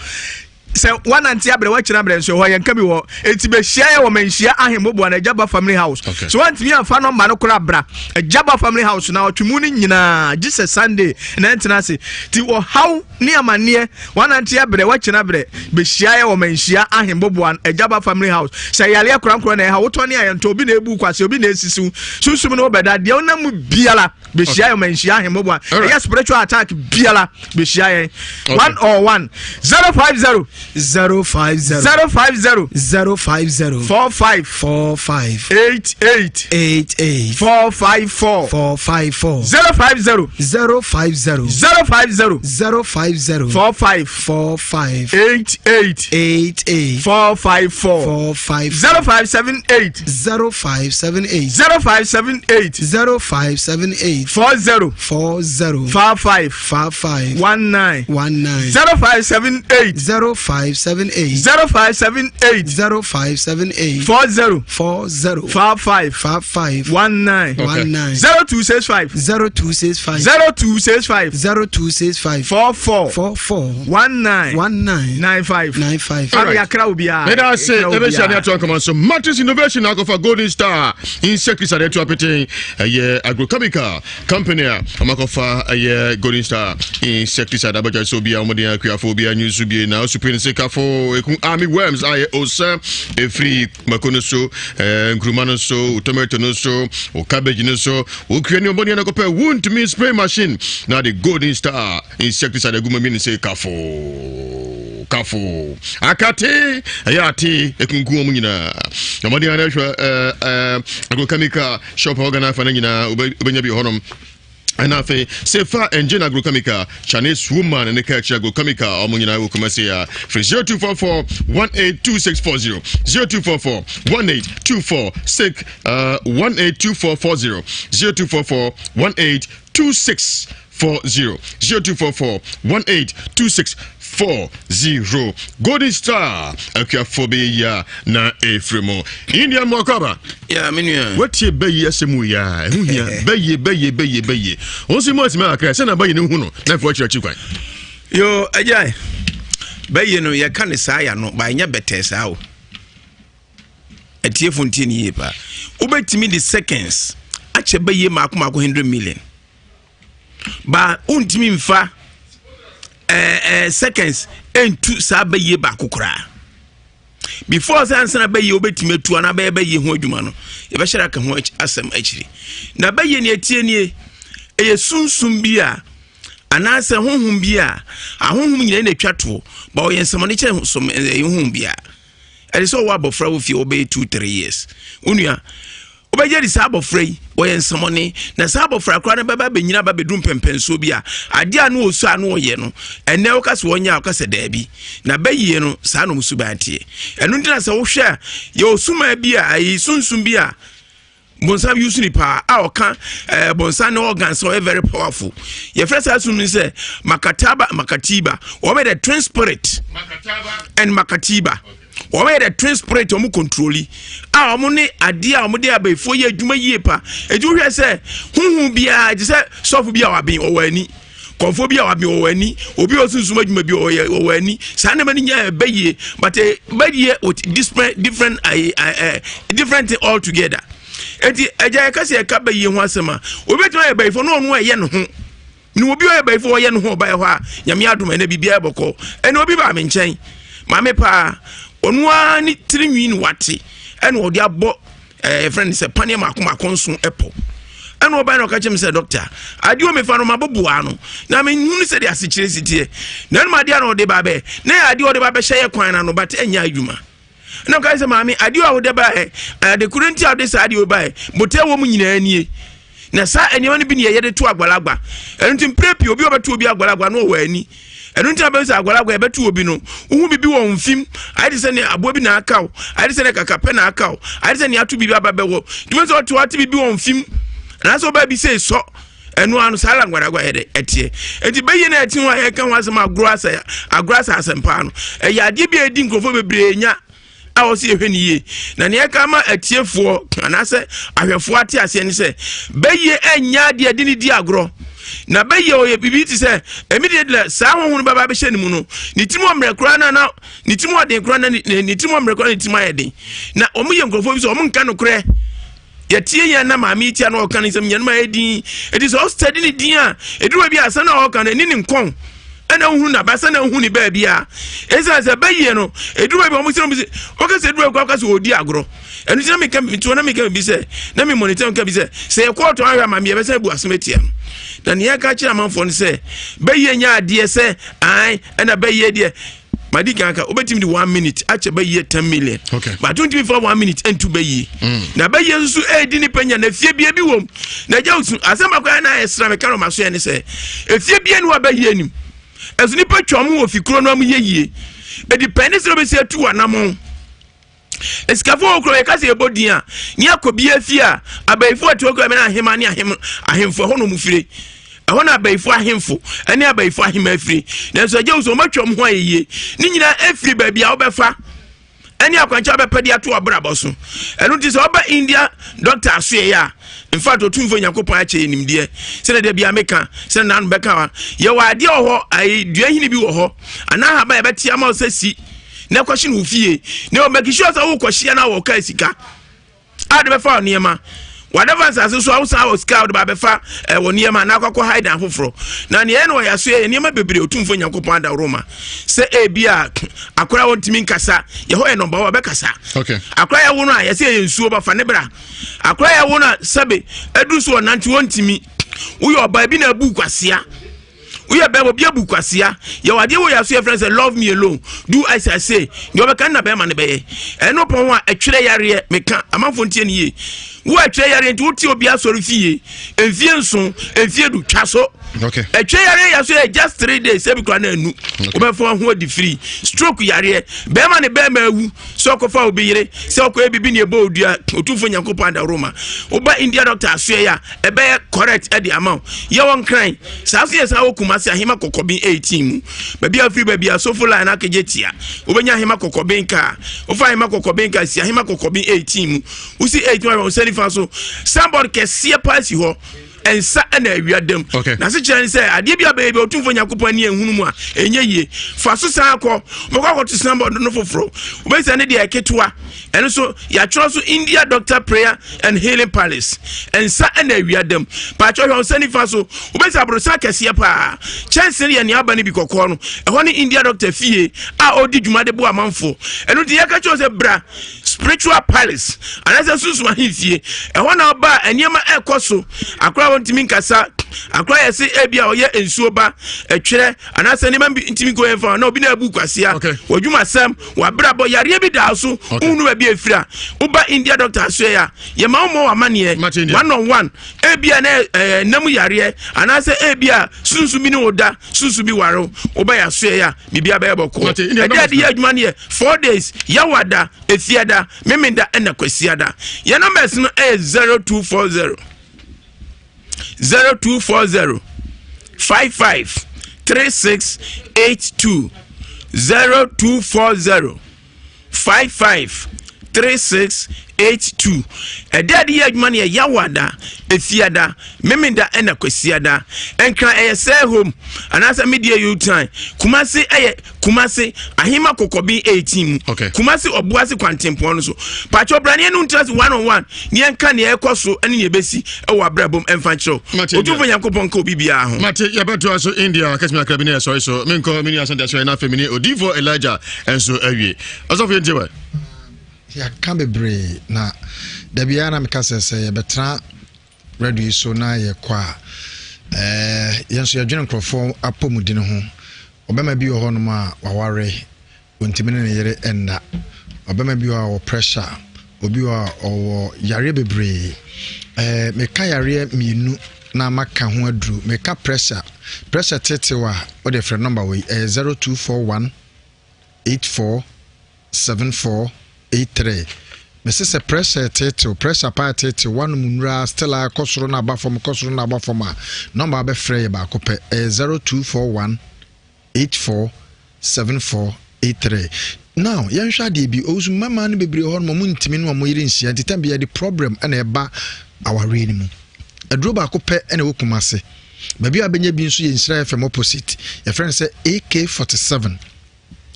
sɛ wanante abrɛ wakyerɛ abrɛ nso ɛhɔ yɛnka bi wɔ eti bɛhyia yɛ wɔ manhyia ahemmoboa no agyaba family house okay. so wantumi amfa nɔmba no koraa bra agyaba family house na ɔtwe mu no nyinaa gye sɛ sunday na ɛntena ase ti ɔhaw ne amanneɛ wanante abrɛ wakyerɛ abrɛ bɛhyia yɛ wɔ manhyia ahemmoboa no agyaba family house sɛ yareɛ korankorɔ na ɛha wotɔ ne ayɛntɔ obi na ebu kwase obi na esisiw sunsum no wobɛda deɛ wonam mu biara bɛhyia yɛ manhyia ahemmoboa ɛyɛ spiritual attack biara bɛhyia yɛn one or one 050 050 050 050 45 45 88 88 454 454 050 050 050 050 45 45 88 88 454 45 0578 0578 0578 0578 40 40 55 55 19 19 0578 0578 0578 0578 40 40 55 55 19 19 0265 0265 0265 0265 44 44 19 19 95 95. Kwame yakra obiara. Meda ase ɛbɛhyia ne ato nkɔmɔ so Matrix Innovation akɔfa Golden Star insecticide ɛto apeten ɛyɛ agrochemical company a ɔmakɔfa ɛyɛ Golden Star insecticide abɛgya sɛ obiara wɔde akuafo obiara nyi nso bie na osupin sekafo eku army worms ayɛ osa efiri mako no so ɛɛ nkuruma no so tomato no so o cabbage no so okua ne ɔbɔne anakɔpɛ wontumi spray machine na de Golden Star insecticide agu mu mi ne sekafo. Kafo akate ɛyɛ ate ekunkum wɔn nyinaa. Na wɔde ara hwɛ ɛɛ ɛɛ agrochemical shop a ɔgana afa no nyinaa wobɛnya bi wɔ hɔnom. Ɛna afei Sefa Engine Agrochemical, Chinese Woman ne Kɛkyɛ Agrochemical, ɔmo nyinaa wɔ Kumasi a firi 0244 182640 0244 1824 6 182440 0244 182640 0244 182640 Golden Star akuafoɔ bɛyɛ yi a na ɛfiri mu. India mmoakɔ Ya me nua. Watie bɛyi asɛm yi a ɛho hia bɛyie bɛyie bɛyie bɛyie wɔn nso mu atumi akra sɛ na bɛyie no hu no na afei wakyerɛ akyi kwan. Yo agya bɛyie no yɛka ne saa ya no ba ɛnyɛ bɛtɛɛ saa o atiefo ntie ne yie paa wobɛtumi de seconds akyɛ bɛyie maako maako 100 million ba wontumi mfa ɛɛ ɛɛ seconds ɛntu saa bɛyie baako koraa. Before sɛ ansa na bɛyɛ wobɛtumi atu anaa bɛyɛ bɛyɛ ho adwuma no, yɛbɛhyɛ aka ho asɛm akyiri. Na bɛyɛ ne ɛtie nie, ɛyɛ sunsum bi a anaasɛ honhom bi a ahonhom nyinaa na atwa toɔ, ba ɔyɛ nsɛmɔne kyɛ som ɛyɛ honhom bi a ɛde sɛ ɔwɔ abɔfra wɔ fie wɔbɛyɛ 2 3 years. Onua Wobɛgye adi saa abɔfra yi, ɔyɛ nsɛmɔne, na saa abɔfra koraa no bɛba bɛnyina ba bɛduru mpɛmpɛnsoɔ bi a, adeɛ a na ɔsu a na ɔyɛ no, ɛnnɛ woka sɛ ɔnyɛ a, woka sɛ daabi. Na bɛyie no, saa na ɔmo suban teɛ. Ɛno nti na sɛ wohwɛ a, yɛwɔ sumaa bi a, ayi sunsum bi a, bonsam use ni paa a ɔka eh, bonsam ne organ sɛ ɔyɛ very powerful. Yɛfrɛ saa sum no sɛ makataba makatiba. Wɔbɛ the twin spirit and makatiba. Okay. Wɔn yɛ the twin spirit wɔn kontroli a wɔn ne adeɛ a wɔn de abɛɛfoɔ yɛ adwuma yie pa. Eti wohwɛ sɛ huhu biara te sɛ sɔfo bi a waben ɔwɔ ani, kɔnfo bi a waben ɔwɔ ani, obi a ɔsunsum adwuma bi ɔyɛ ɔwɔ ani. Saa nneɛma no nyinaa ɛbɛ yie but ɛbɛ yie with different different ayi ɛɛ different thing all together. Eti ɛgya yɛka sɛ yɛka bɛ yie ho asɛm a obi betumi ayɛ bɛyifo na ɔno ɛyɛ ne ho. Menim obi a ɔyɛ bayifo ɔyɛ ne ho ɔbaeɛ hɔ a nyame adom ɛnɛ biribiara bɔkɔ ɛnɛ obi baa me nkyɛn maame paa ɔno ara ne tiri nwi ne wate ɛna ɔde abɔ ɛɛ eh, fɛn sɛ paneɛ mako mako nso ɛpɔ ɛna ɔbaeɛ na ɔka kyerɛ me sɛ dɔkta adeɛ omefa no maboboa no na menhunu sɛ de asekyerɛ si teɛ na ɛnum adeɛ na ɔde ba bɛ na yɛ adeɛ ɔde ba bɛhyɛ yɛ kwan na no but ɛnyɛ adwuma ɛna ɔka sɛ maame adeɛ a wode baeɛ ade koro nti a wode saa adeɛ baeɛ botae wɔ mu nyinaa nie na saa nneɛma no bi ne yɛde to agbalagba ɛno nti mprɛ pii obi a ɔbɛto obi agbalagba no ɔwɔ ani ɛno nti abɛn sɛ agbalagba yɛbɛto obi no wohu biribi wɔ mfim ayɛ te sɛ ne aboa bi na aka wo ayɛ te sɛ ne kakapɛ na aka wo ayɛ te sɛ ne ato biribi aba bɛwɔ nti wɔn sɛ ɔte ate biribi wɔ mfim anaasɛ ɔbaa bi sɛ sɔ ɛno ano saa langwadagwa yɛ dɛ ɛteɛ nti bɛyɛ na ɛte ho a yɛka ho asɛm agorɔ asɛ agorɔ asɛ asɛmpa no ɛyɛ adeɛ bi a ɛdi nkurɔfoɔ bebree nya a wɔsi yɛhwɛ ne yie na nea ɛka ama atiefoɔ anaasɛ ahwɛfoɔ ate aseɛ ne sɛ bɛyɛ ɛnyɛ adeɛ ɛde ne di agorɔ na bɛyɛ ɔyɛ biribi te sɛ ɛmi deɛ deɛ saa honhom no bɛba abɛhyɛ ne mu no ne tirim ɔmmerɛ koraa na na ne tirim ɔden koraa na ne tirim ɔmmerɛ koraa na ne tirim ayɛ den na wɔn yɛ nkurɔfoɔ bi sɛ wɔn nka nokorɛ yɛtie yɛn na maame yi tia na ɔka ne nsɛm yɛn ma yɛ din eti sɛ ɔsɛdi ne din a eduru baabi a asɛm na ɔka no ɛni ne nkɔn ɛna ohun n'aba sɛ na ohun ne baabi a esan sɛ bɛyie no eduru baabi a wɔn sɛ wɔn sɛ ɔka sɛ eduru baabi a ɔka sɛ ɔdi agorɔ ɛno ti na mi ka mi ti na mi ka bi sɛ na mi mɔnitɛ mi ka bi sɛ sɛ yɛ kɔɔto ahwɛ ama mi yɛ bɛ sɛ ebu asɛm etia no na nea ɛka kyerɛ amanfoɔ no sɛ bɛyie nyɛ adeɛ sɛ an ɛna bɛyie deɛ madi kan ka wobɛtumi de one minute akyɛ bɛyie ten million okay. but wontumi fa one minute ntu bɛyie mm. na bɛyie nso ɛredi nipa nya na efie bie bi wom na agya osu asɛm baako a na ɛsra me ka no ma so yɛ ne sɛ efie bie ne wa bɛyie anim ɛso nipa twa ɔmo wɔ fi kuro no ɔmo yɛ yie ɛdi pɛn ne sɛ wobɛsi atu wɔ anamɔn Asikafo wɔ kurom yɛka sɛ yɛbɔ din a ne akɔ bi afie a abayifo atuo kura mena ahema ne ahem ahemfo ɛhɔ na wɔn fire ɛhɔ na abayifo ahemfo ɛne abayifo ahema afiri nanso agye wo sɛ wɔn atwa wɔn ho ayɛ yie ne nyinaa afiri baabi a wobɛfa ɛne akwankyɛ wobɛpɛ de ato abrabɔ so ɛno nti sɛ wɔba India dɔkta asoɛeɛ a in fact otumfoɔ Nyankopɔn akyɛ yɛ nimdeɛ sɛdeɛ da bia meka sɛ nanu bɛka wa yɛwɔ adeɛ wɔ hɔ ayi dua hini bi wɔ hɔ anaa haba yɛbɛte ama wo sɛ si na kɔhye no wo fie na ɔmɛki sure sɛ wokɔhyia no a wɔka sika a de bɛfa nneɛma whatever nsase so a wosan wɔ sika a wode ba bɛfa eh, wɔ nneɛma na akɔkɔ hae dan foforɔ na neɛ ɛna ɔyɛ so yɛ nneɛma bebree otumfoɔ nyankopɔn adaworoma sɛ ebi a akora wɔntumi nkasa yɛhɔ yɛ nɔmba wɔ bɛkasa akora yɛwo no a yɛsɛ yɛyɛ nsuo ba fa ne bra akora yɛwo no a sɛbe aduru so ɔnante wɔntumi woyɛ ɔbaa bi na abu kwasea. Woyɛ bɛrima, obi abu kwasea. Yɛwɔ adeɛ wɔ yɛ aso yɛfrɛ sɛ love me alone, do as I say. Deɛ ɔbɛka no na bɛrima no bɛyɛ. Ɛno pɔn ho a ɛtwerɛ yareɛ meka amanfoɔ ntie ne yie. Wo ɛtwerɛ yareɛ nti wote obi asɔre fie mfie nson mfie du twa so. Ɛtwerɛ yareɛ yɛ so yɛ just 3 days ebi kora na anu. Wobɛfa ho adi firi stroke yareɛ bɛrima ne bɛrima awu sɛ ɔkɔfa obi yere sɛ ɔkɔyɛ biribi ne ɛbɔ odua otumfo Nyankopɔn adaworoma. Woba India doctor asoɛ a ɛbɛyɛ correct ɛde ama wo. Yɛwɔ Nkran saa so yɛ saa wɔ Kumase Ahema Kɔkɔben 18 mu baabi a firi baabi a sofo line akegye tia wobɛnya Ahema Kɔkɔben kaa. Wofa Ahema Kɔkɔben kaa si Ahema Kɔkɔben 18 mu wosi 18 mu ahwɛ wo nifa so signboard kɛseɛ paa si hɔ nsa ɛna awia dam. Na se kyerɛ ne sɛ adeɛ bi a bɛyɛ bi Otumfoɔ Nyankopɔn ani ehunu mu a ɛnyɛ yie fa so san akɔ wobɛkɔ akɔto signboard no foforɔ wobɛsɛ ne deɛ ɛketewa ɛno so yɛatwerɛ so India Doctor Prayer and Healing Palace nsa ɛna awia dam. Paatwɛ hwɛ wo nsa nifa so wobɛsɛ aborosan kɛseɛ paa kyɛnse no yɛ nea aba no bi kɔkɔɔ no ɛhɔ ne India Doctor fie a ɔdi dwuma de boa amanfoɔ. Ɛno nti yɛka kyerɛ sɛ bra spiritual palace anaasɛ sunsum ahemfie ɛhɔ na ɔba a nneɛma ɛkɔ so. Akora a wɔntumi nkasa, akora yɛ se ebi a ɔyɛ nsuo ba ɛtwerɛ anaasɛ nneɛma bi ntumi nkɔ yɛn fa na obi na abu kwasia wɔdwuma sɛm wabrabɔ yareɛ bi daa so wohunu baabi efiri a woba India doctor asoɛ a yɛma wo mmɔ w'amanneɛ one on one. Ebi a na ɛɛ nam yareɛ anaasɛ ebi a sunsun bi ne wo da sunsun bi ware wo woba yɛ asoɛ a biribi abɛyɛ bɔkɔɔ. Ɛde ade yɛ adwuma no yɛ 4 days, Yawada, Efiada, Memeda ɛna Kwasiada. Yɛn numbers no ɛyɛ 0240 0240 55 36 82, 0240 55 36 82. Ɛde ade yɛ adwuma no yɛ Yawada, Efiada, Memeda ɛna Kwasiada. Nkran ɛyɛ sɛ home anaasɛ media utan. Kumase ɛyɛ Kumase Ahema Kɔkɔben 18 mu. Kumase Ɔboase kwantempɔn no so. Pakyɛ ɔbraneɛ no ntra se one on one ne yɛnka nea ɛkɔ so ne nea ɛbɛsi ɛwɔ abrabom ɛmfa nkyerɛw. Otumfo Nyankopɔn nka obi biara ho. Mate, yɛbɛtoa so. India akasimi akra bi ne yɛsɔre so menkɔ me nua Asante Asoɛ na afei mene odiyifoɔ Elijah ɛnso awie. Ɔsɔfo, yɛntie wɛ. Yɛaka bebree na da biara na meka sɛ yɛbɛtena radio yi so na yɛkɔ a yɛn nso yɛdwene nkurɔfoɔ apɔmuden ho. Ɔbɛma bi wɔ hɔnom a waware, ɔntumi ne ne yere nna. Ɔbɛma bi wɔ hɔ a ɔwɔ pressure, obi wɔ hɔ a ɔwɔ yareɛ bebree. Meka yareɛ mmienu na maka ho aduru. Meka pressure. Pressure tetew a wode frɛ nɔmba wei, ɛyɛ 0241 84 74 83. Mese sɛ pressure tetew, pressure paa tetew, wanom nnura still a kɔ soro na aba fam, kɔ soro na aba fam a, nɔmba abɛfrɛ yɛ baako pɛ, ɛyɛ 0241 84 74 83. Now yɛnhwɛ adeɛ bi. Owusu, mmarima no bebree hɔ nom ɔmo ntumi ne ɔmo yere nhyia nti tam bi yɛde problem ɛna ɛba awareɛ no mu. Aduro baako pɛ ɛna ɛwɔ Kumase. Baabi a bɛnya bi nso yɛ Nhyira FM opposite. Yɛfrɛ no sɛ AK47.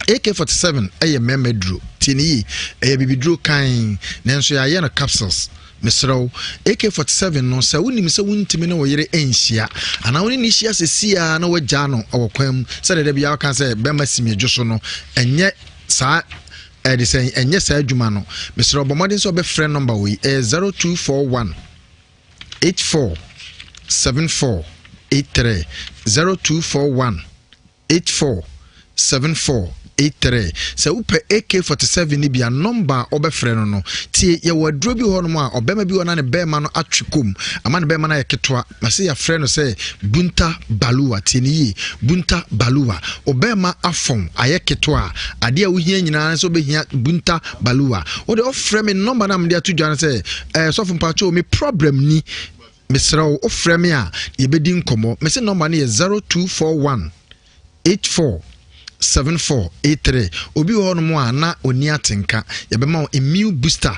AK47 yɛ mmarima duro. Tie ne yie, ɛyɛ bibiduro kann, nanso yɛayɛ no capsules. Mesrɛ wo, AK47 no, sɛ wonim sɛ wontumi ne wo yere nhyia anaa wo ne ne hyia sesie a na woagyaa no wɔ kwan mu sɛdeɛ da biara woka sɛ bɛrima si me dwo so no, ɛnyɛ saa ɛde sɛ ɛnyɛ saa adwuma no. Mesrɛ wo, bɔ mmɔden sɛ wobɛfrɛ nɔmba wei, ɛyɛ 0241 84 74 83, 0241 84 74 83. Sɛ wopɛ AK47 no bi a, nɔmba a wɔbɛfrɛ no, tie. Yɛwɔ aduro bi wɔ hɔnom a ɔbɛrima bi wɔ na ne bɛrima no atwe kom ama ne bɛrima no ayɛ ketewa na sɛ yɛafrɛ no sɛ bunta baluwa. Tie ne yie, bunta baluwa. Ɔbɛrima afɔn ayɛ ketewa a, adeɛ a wohia nyinaa sɛ wobɛhia bunta baluwa. Wode ɔfrɛ me nɔmba no a mede ato dwa no sɛ ɛɛ sɔfo mpakyɛw, me problem ni, mesrɛ wo, wofrɛ me a yɛbɛdi nkɔmmɔ. Mese nɔmba no yɛ 0241 84 74 83. Obi wɔ hɔnom a na ɔni atenka, yɛbɛma wo immune booster,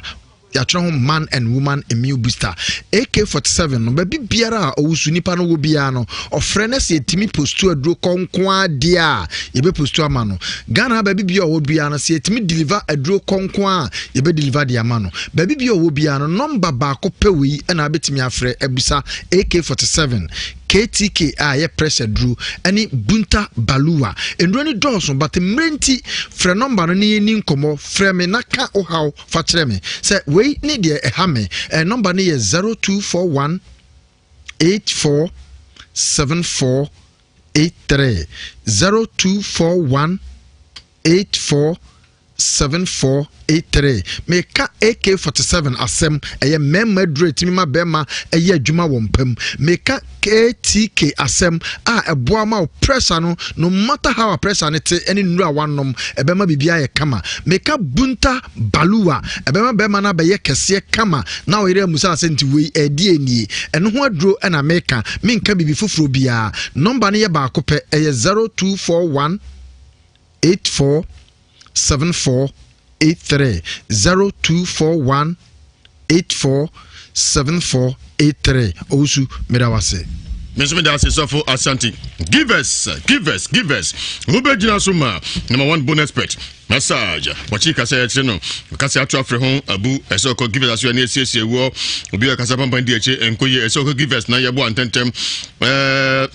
yɛatwerɛ ho man and woman immune booster. AK47 no, baabi biara a ɔwusu nipa no wɔ biara no, ɔfrɛ no sɛ yɛtumi postu aduro kɔ nko adeɛ a yɛbɛpostu ama no. Ghana baabi biara ɔwɔ biara no, sɛ yɛtumi deliver aduro kɔ nko a yɛbɛdeliver de ama no. Baabi biara ɔwɔ biara no, nɔmba baako pɛ wei ɛna abɛtumi afrɛ abusa AK47, KTK a ɛyɛ pressure duro ne bunta baluwa. Nnuro no dɔɔso, but mmerɛ nti frɛ nɔmba no ne yɛnni nkɔmmɔ. Frɛ me na ka wo haw fa kyerɛ me sɛ wei ne deɛ ɛha me. Nɔmba no yɛ 0241 84 74. 83 0241 84 7483 Meka AK-47 asɛm, ɛyɛ mmarima aduru a ɛtumi ma barima yɛ adwuma wɔ mpa mu. Meka KTK asɛm a ɛboa ma wo pressure no, no matter how a pressure no te ne nnuru a wanom, ɛbɛma biribi ayɛ kama. Meka Bunta Baluwa, ɛbɛma barima no abɛyɛ kɛseɛ kama na ɔyere amusa sɛ nti wei ɛdeɛ nie. Ɛno ho aduro na meka, menka biribi foforɔ biara. Nɔmba no yɛ baako pɛ, ɛyɛ 0241 84 74 83 0241 84 74 83 Owusu meda wo ase. Me nso meda ase sɔfo Asante. Givers, givers, givers. Wobɛgyina so ma number one bonus pet massage. Wɔkyi kasa yɛkyerɛ no. Kasa ato afrɛ ho abu ɛsɛ ɔkɔ givers aso ɛne asiesie woɔ. Obi a kasa pampan di akyi nkɔ yie ɛsɛ ɔkɔ givers na yɛboa ntɛntɛm. Ɛɛ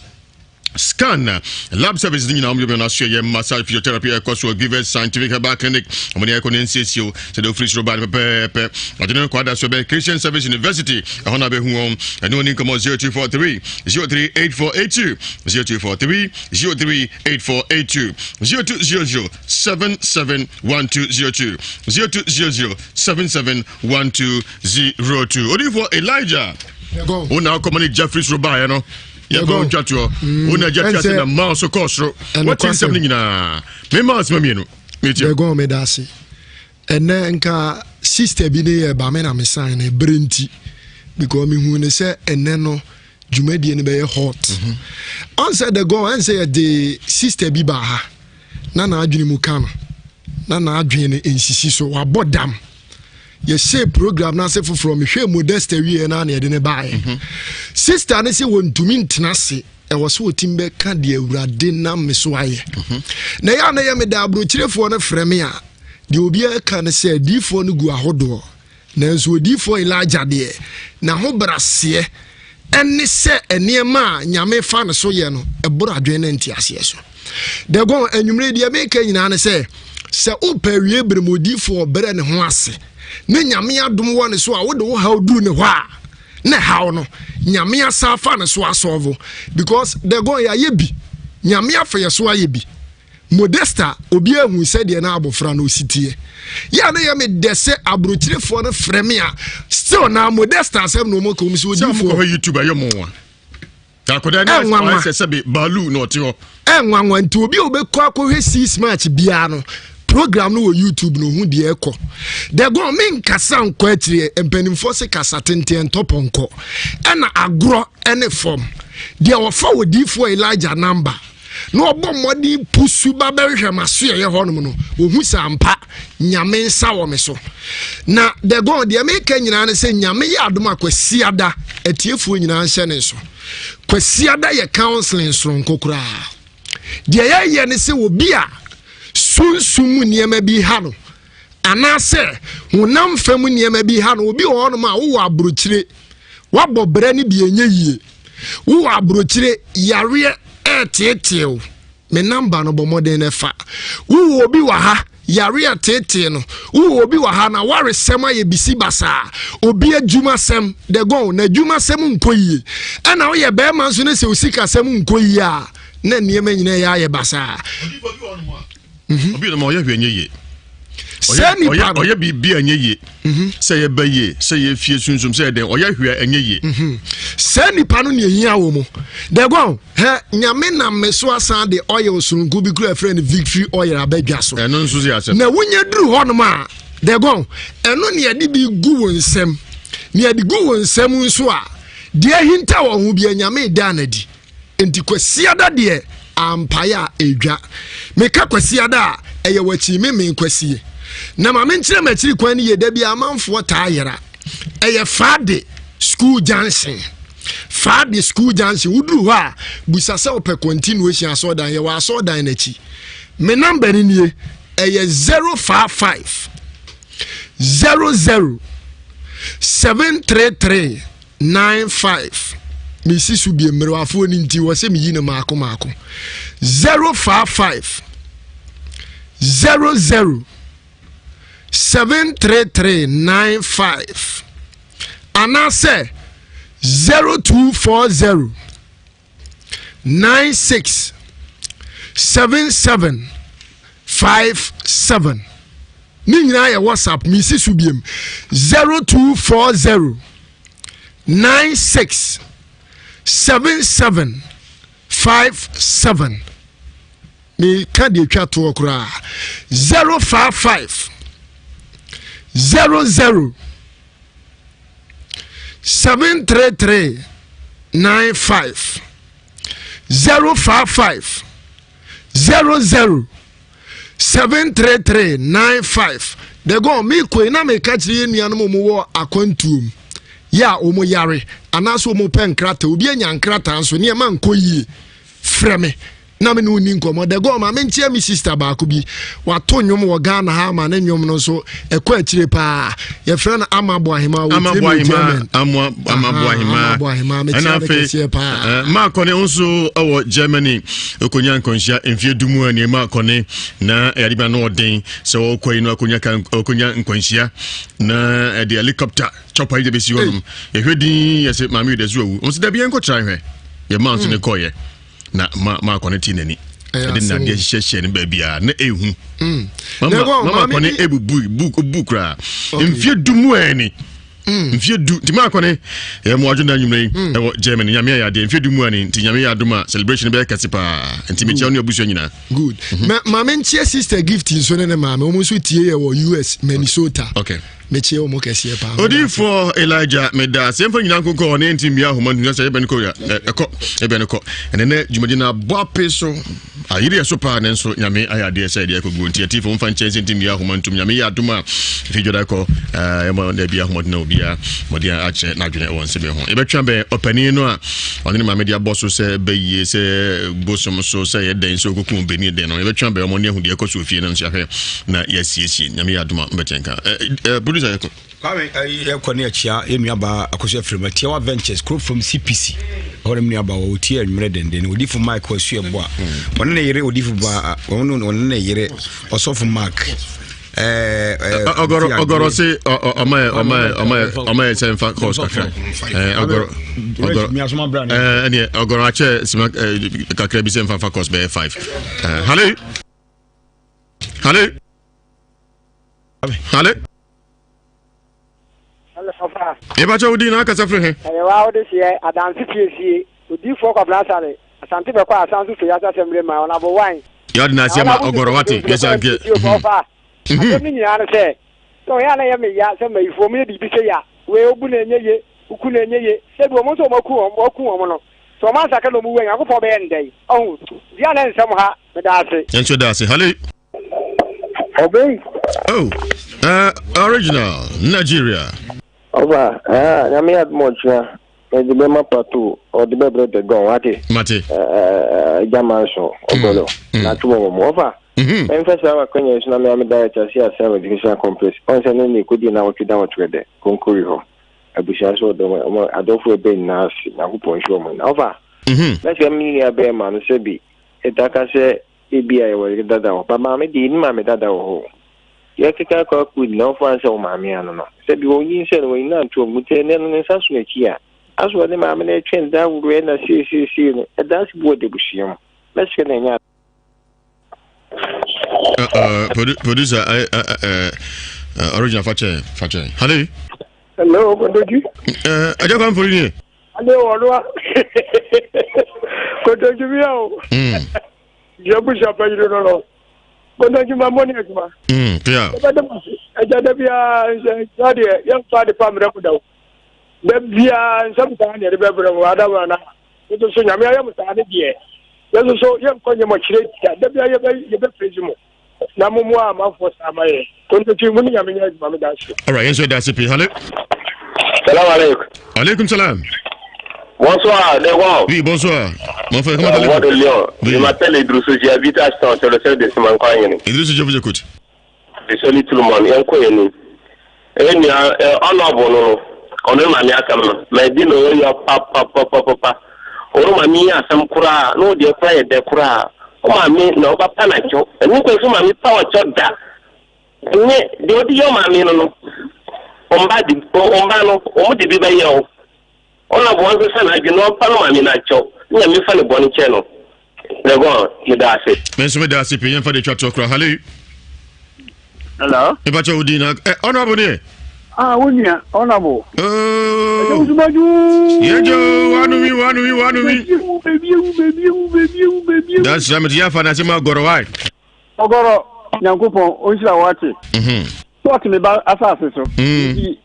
scan lab service ne nyinaa wɔn aso yɛ massage physiotherapy ɛkɔ so givers scientific herbal clinic wɔn ne ɛkɔ ne nsiesie o sɛdeɛ ofiri soro ba no pɛpɛɛpɛ ɔde ne kɔ ada so bɛn christian service university ɛhɔ na abɛhu wɔn ɛne wɔn nkɔmɔ 0243 038482 0243 038482 0200 771202 0200 771202 odiyifoɔ elijah wo na akɔmɔ ne jeffrey soro baeɛ no yɛbɛ wo ntwa toɔ mm. wo na agya tia sɛ na maa so kɔɔ soro wɔte nsɛm no nyinaa mema asɛm mmienu metia bɛgɔn meda ase ɛnɛ nka sister bi ne yɛ ba me na mesan no ɛberɛ nti because mehu ne sɛ ɛnɛ no dwumadie no bɛyɛ hot mhm. ɔn sɛ the gɔn ɛn sɛ yɛde sister bi baa ha na n'adwene mu ka no na n'adwene no nsisi so wabɔ dam yɛhyɛɛ program no ase foforɔ mehwɛɛ modesta wieɛ no a na yɛde no baeɛ mhm. sister no sɛ wɔntumi ntena ase ɛwɔ sɛ wɔtumi bɛka deɛ awurade nam me so ayɛ mhm. na ɛyɛ a na yɛ meda aburokyerefoɔ no frɛ me a deɛ obiara ka no sɛ adiifoɔ no gu ahodoɔ nanso odiifoɔ Elijah deɛ n'ahobraseɛ ɛne sɛ nneɛma a nyame fa no so yɛ no ɛboro adwene ne nteaseɛ so Dagon, anwummere deɛ meka nyinaa ne sɛ, sɛ wopɛ awie bere mu odiifoɔ ɔbrɛ ne ho ase ne nyame adom wɔ ne so a wode wo haw duru ne hɔ a na haw no nyame asa afa ne so asɔlvo because Dagon yɛayɛ bi nyame afa yɛ so ayɛ bi Modesta obi ahu sɛdeɛ na abɔfra no ɔsi teɛ yɛ a na yɛ me dɛ sɛ aburokyerefoɔ no frɛ me a still na Modesta asɛm na ɔmɔ kɔm sɛ odiifoɔ YouTube ɛyɛ mo wa Akwadaa ni Ɛnwanwa. ayɛ sɛ sɛbe baalu na ɔte hɔ. Ɛnwanwa nti obi a ɔbɛkɔ akɔhwɛ six match biara no program no wɔ YouTube no hu deɛ ɛkɔ. Dɛgɔn me nkasa nkɔ akyire mpanimfoɔ se kasa tenten ntɔ pɔnkɔ ɛna agorɔ ɛne fam deɛ ɔfa wɔ diifoɔ Elijah number na ɔbɔ mmɔden pusu ba bɛhwehwɛ m'asoɛeɛ hɔnom no ɔhu sɛ ampa nyame nsa wɔ me so na dɛgɔn deɛ meka nyinaa ne sɛ nyame yɛ adom a kwasiada atiefoɔ nyinaa nhyɛ ne nso kwasiada yɛ counseling soronko koraa deɛ yɛyɛ ne sɛ obi a sunsum mu nneɛma bi ha no anaasɛ honam fam nneɛma bi ha no obi wɔ hɔnom a wowɔ aburokyire wabɔ brɛ no bi ɛnyɛ yie wowɔ aburokyire yareɛ ɛɛteetee wo me namba no bɔ mmɔden no fa wowɔ obi wɔ ha yareɛ teetee no wowɔ obi wɔ ha na waresɛm ayɛ bisi basaa obi adwumasɛm dɛgɔn na adwumasɛm nkɔ yie ɛna woyɛ bɛrima nso ne sɛ osikasɛm nkɔ yie a na nneɛma nyinaa yɛ ayɛ basaa Mhm. Obi na ɔyɛ hwɛ nyɛ yie. Sɛ nipa no ɔyɛ biribi a nyɛ yie. Mhm. Sɛ yɛ bɛ yie, sɛ yɛ fie sunsum, sɛ yɛ dɛn, ɔyɛ hwɛ ɛnyɛ yie. Mhm. Sɛ nipa no nea ehia wɔ mu. Dɛgɔn hɛ nyame nam me so asan de oil soronko bi kura frɛ no victory oil abɛdwa so. Ɛno nso yɛ asɛm. Na wonya duru hɔnom a dɛgɔn ɛno nea yɛde bi gu wɔn nsam. Nea yɛde gu wɔn nsam nso a deɛ ahinta wɔn ho bi nyame da no adi. Enti Kwasiada deɛ ampaeɛ a ɛdwa. Meka Kwasiada a, ɛyɛ wakyi me me kwasie. Na ma menkyerɛ m'akyiri kwan no yie, da bi amanfoɔ taa yera. Ɛyɛ Fade School Junction. Fade School Junction, woduru hɔ a, busa sɛ wopɛ continuation asɔɔdan, yɛwɔ asɔɔdan no akyi. Me namba no nie, ɛyɛ 055 00 733 95 mesi so bie mmerewafoɔ no nti wɔ sɛ meyi no maako maako 055 00 73395 anaasɛ 0240. 96 77 57 ne nyinaa yɛ whatsapp mesi so biem 0240 96 77 57 meka deɛ twa toɔ koraa 055 00 733 95 055 00 733 95 dɛgɔn mekɔi na meka kyerɛ yɛ nuanom ɔmo wɔ akwantuom yɛ a ɔmo yare anaasɛ ɔmo pɛ nkrataa obi anya nkrataa nso nneɛma nkɔ yie frɛ me na me ne wo ni nkɔmmɔ the god ma menkyia me sister baako bi wato nnwom wɔ ghana ha ama ne nnwom no nso ɛkɔ akyire paa yɛfrɛ no ama boahema ama boahema ama ama boahema boahema ɛna afei paa maa kɔne nso ɛwɔ germany okonya nkɔnhyia mfie du mu a ne maa kɔne na ɛyade bi ano ɔden sɛ ɔkɔ yi no akonya akonya nkɔnhyia na ɛde helicopter chopper yi de bɛsi hɔnom yɛhwɛ din yɛsɛ maame yi dɛ so awu ɔmo sɛ dabi yɛnkɔtra hwɛ yɛmaa nso ne kɔɔyɛ na ma ma akɔne te n'ani ɛde nnadeɛ hyehyɛhyɛ no baabiara na ɛhu mm. mama akɔne ɛbubu bu bu koraa mfie du mu ɛni mm. mfie du nti ma akɔne ɛyɛ mo adwo na anwummerɛ yi mm. ɛwɔ Germany nyame ayɛ adeɛ mfie du mu ɛni nti nyame yɛ adom a celebration bɛyɛ kɛse paa nti mekyia wo ne abusua nyinaa good mhm. maame nkyia sister gift nso ne ne maame wɔn nso tie yɛ wɔ US Minnesota okay mekyia wɔn kɛseɛ paa. Odiyifoɔ Elijah meda ase mfa nyina nkonkɔ ɔne nti mmea ahoma ntina sɛ yɛbɛn kɔ ɛkɔ yɛbɛn kɔ ɛnɛ nɛ dwumadi no abɔ ape so ayere ɛso paa ne nso nyame ayɛ adeɛ sɛ ɛdeɛ ɛkɔguo nti atiefo mfa nkyɛn sɛ nti mmea ahoma ntom nyame yɛ adom a ɛfi dwada kɔ ɛmɔ da bi ahoɔden na obia mmɔden akyerɛ n'adwene ɛwɔ nsɛm ho yɛbɛtwa bɛn ɔpanin no a ɔne ne maame de abɔ so sɛ bɛyie sɛ bosom so sɛ yɛ dɛn sɛ ɔkɔku bɛni dɛn no yɛbɛtwa bɛn ɔmɔ ne ahu deɛ ɛkɔ so ofie no nso yɛahwɛ na yɛasiesie nyame yɛ adom a mbɛkyɛ nka eh, producer yɛkɔ kwame yɛkɔ ne akyia yɛ nuabaa akɔso afiri tiawa ventures kuro from cpc ɛhɔ ne nuabaa wɔ ɔtie anwummerɛ denden odifo mike wasu ɛbɔ a ɔne ne yere odifo ba ɔne ɔne ne yere ɔsɔfo mark ɔgɔrɔ ɔgɔrɔ se ɔma yɛ ɔma yɛ ɔma yɛ ɔma yɛ sɛ nfa course kakra ɔgɔrɔ ɔgɔrɔ ɛneɛ ɔgɔrɔ akyɛ sima kakra bi sɛ nfa fa course bɛyɛ five hale hale hale. Ebakyɛ wo din na akasa firi he? Ɛyɛ waa wode seɛ adanse fiesie odiifoɔ Kwabena Asare Asante bɛkɔ asan so fei asasɛm mire ma ɔnabo wan. Yɛ ɔde n'ase ama ɔgɔrɔ wate yɛ sɛ ankeɛ. Ɔfa asɛm no nyinaa no sɛ sɛ ɔyɛ a na ɛyɛ me ya sɛ mayifoɔ wɔn yɛ biribi sɛ ya wei obu na ɛnyɛ ye woku na ɛnyɛ ye sɛbi wɔn nso wɔn aku wɔn wɔku wɔn no sɛ wɔn ansakra na wɔn wu a Nyankopɔn bɛyɛ no dɛn ɔho deɛ a na nsɛm ha meda ase. Yɛn nso da ase hale. Obey. Oh, original Nigeria. Ọba, ah, nyame adom ɔkyena mede bɛma pato ɔde bɛbrɛ the gɔn wate. Mate. Gyama nso ɔbɔlɔ na to wɔn mu ɔfa. Mɛmfa saa wakwanya yi so na mea me director si asɛm educational complex ɔn sɛ ne ne kɔdi na wɔtwe da wɔtwerɛ dɛ konkori hɔ abusua so ɔdɔ wɔn adɔfo ɛbɛ nyinaa ase nyankopɔn nhyira wɔn nyinaa ɔfa. Mɛsɛ me nua bɛrima no sɛ bi ɛta ka sɛ Ebia yɛwɔ yere dada wɔ hɔ, but maame deɛ, yɛnni maame dada wɔ hɔ o. Yɛkeka kɔ akɔ nyinaa, ɔmfa nsɛ wo maame ano no. Sɛbi ɔnyinsɛn no, wanyina anto agu, nti ɛnnɛ no ne nsa so n'akyi a, aso ɔne maame no retwɛn da ahoroɔ ɛna seeseesei no, ɛda ase bu ɔda abusua mu. Mɛsrɛ no ɛnyɛ Producer, original fakyɛ fakyɛ. Hello. Hello, Kotoju. Ẹjẹ kan fori ni. Ade wɔnoa. Kotoju bi a o. Deɛ busa panyini no no. Kotoju ma mmɔ ne adwuma. Yɛbɛda mo ase. Agya da biara nsɛ nkyerɛ deɛ yɛmfa ade pa mmerɛ mo da o. Da biara nsɛm saa ne yɛde bɛbrɛ mo adawura no a. Nso so nyame ayɛ mo saa ne deɛ. Yɛn nso so yɛnkɔ nyɛ mo akyerɛ da. Da biara yɛbɛ yɛbɛpraise mo. Na mo mmoa amanfoɔ saa ma yɛ. Kotoju mo ne nyame nyɛ adwuma meda ase. Alright, yɛn nso yɛda ase pii. Hello. Salam alaikum. Alaikum salam. Bonsoir, Degon. Oui, bonsoir. Mon frère, comment allez-vous? Voix de Lyon. Oui. Je m'appelle Idrissou, j'habite à Stan, c'est le chef de Simankwanyini. Idrissou, je vous écoute. Je salue tout le monde. Yɛnkɔ yɛn anim. Ɛyɛ nua ɔnɔbo no no, ɔno maame asɛm no, ma ɛdi na ɔyɛ ya papapapapa. Ɔno maame yi asɛm koraa, na ɔdeɛ koraa yɛ dɛ koraa. Wo maame na ɔba pa na kyɛw. Ɛno kwan so maame pa ɔkyɛw da. Ɛnyɛ deɛ ɔde yɛ maame no no. Ɔmba de ɔmba no, ɔmo de bi bɛyɛ o. Ɔna boa nsesa n'adwene na ɔmpa no maame no akyɛw ne Nyame mfa ne bɔne nkyɛ no. Legon, meda ase. Me nso meda ase pii. Yɛmfa de twa toɔ koraa. Hallo. Hello. Mepakyɛ wo din na eh, honorable ne. Ah, wo nua, honorable. Oh. Ɛsɛ wosumadu. Yɛgye wanu wi wanu wi wanu wi. Baby ewu baby ewu baby ewu baby ewu. That's right. Mete afa na se ma gɔrɔ wai. Ɔgɔrɔ Nyankopɔn ɔnhyira wo ate. Mhm. Sɛ ɔte me ba asase so. Mm. Nti